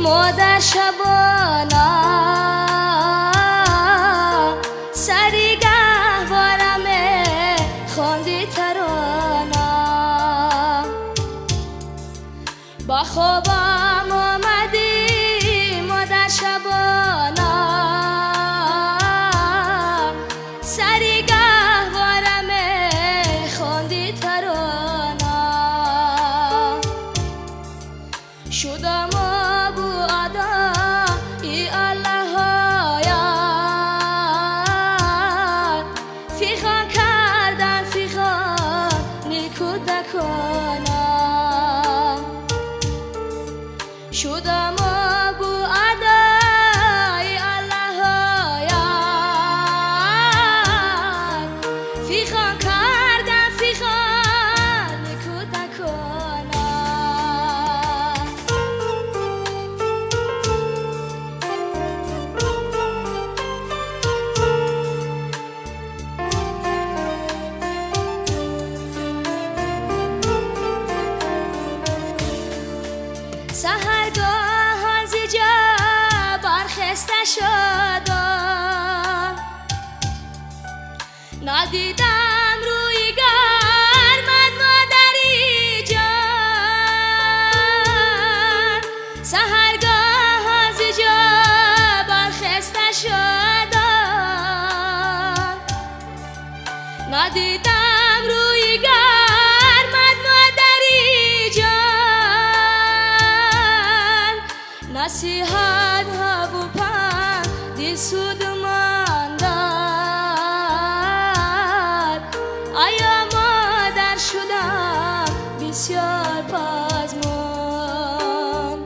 Модар шабона сари гаҳвора мехонди тарона ба хобам омадӣ модар шабона сари гаҳвора мехонди тарона шудам обу адои Аллоҳоят фиғон кардан фиғони кӯдакона шудам обу адои Аллоҳоят фиғон кардан фиғони кӯдакона. Саҳаргоҳон зи ҷо бархеста шудам надидам рӯи гармат модари ҷон саҳаргоҳон зи ҷо бархеста шудам надидам рӯи гармат модари ҷон насиҳатҳо бу панди судманд дод оё модар шудам бисёр пазмон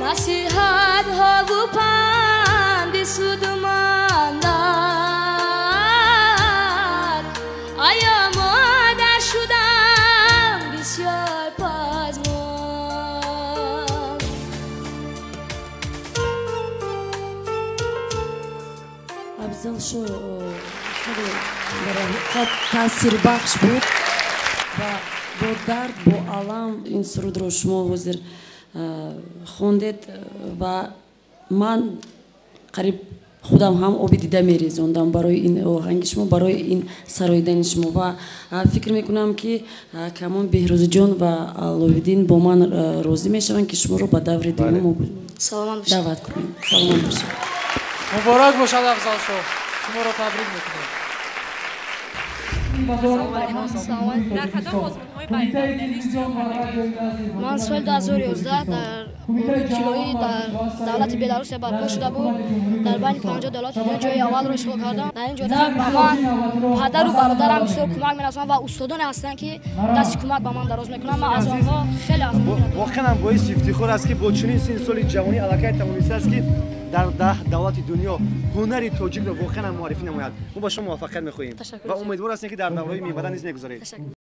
насиҳатҳо бу панди судманд дод оё модар шудам бисёр пазмон. Афзалшо хеле дар ҳақиқат таъсирбахш буд ва бо дард, бо алам ин сурудро шумо ҳозир хондед ва ман қариб худам ҳам оби дида мерезондам барои ин оҳанги шумо, барои ин сароидани шумо ва фикр мекунам ки камон Беҳрӯзиҷон ва Аллоҳиддин бо ман розӣ мешаванд ки шуморо ба даври дуюм Саломат бошед. даъват кунем. Саломат бошед. Муборак бошад, Афзалшо, шуморо табрик мекунем. Дар кадом озмунҳои байналмилалӣ иштирок кардагӣ? Ман соли 2011 дар гурӯҳи тиллоӣ дар давлати Беларусия барпо шуда буд. Дар байни 50 давлати дунё ҷои аввалро ишғол кардам. Дар ин ҷода ба ман падару бародарам бисёр кӯмак мерасонанд ва устодоне ҳастанд ки дасти кӯмак ба ман дароз мекунанд. Ман аз онҳо хеле аз воқеан ҳам боиси ифтихор аст ки бо чунин синни соли ҷавонӣ аллакай тавонистааст ки дар 10 давлати дунё ҳунари тоҷикро воқеан ҳам муаррифӣ намояд. Мо ба шумо муваффақият мехоҳем Ташаккур. ва умедвор ҳастем ки дар давраҳои минбаъда низ мегузаред. Ташаккур.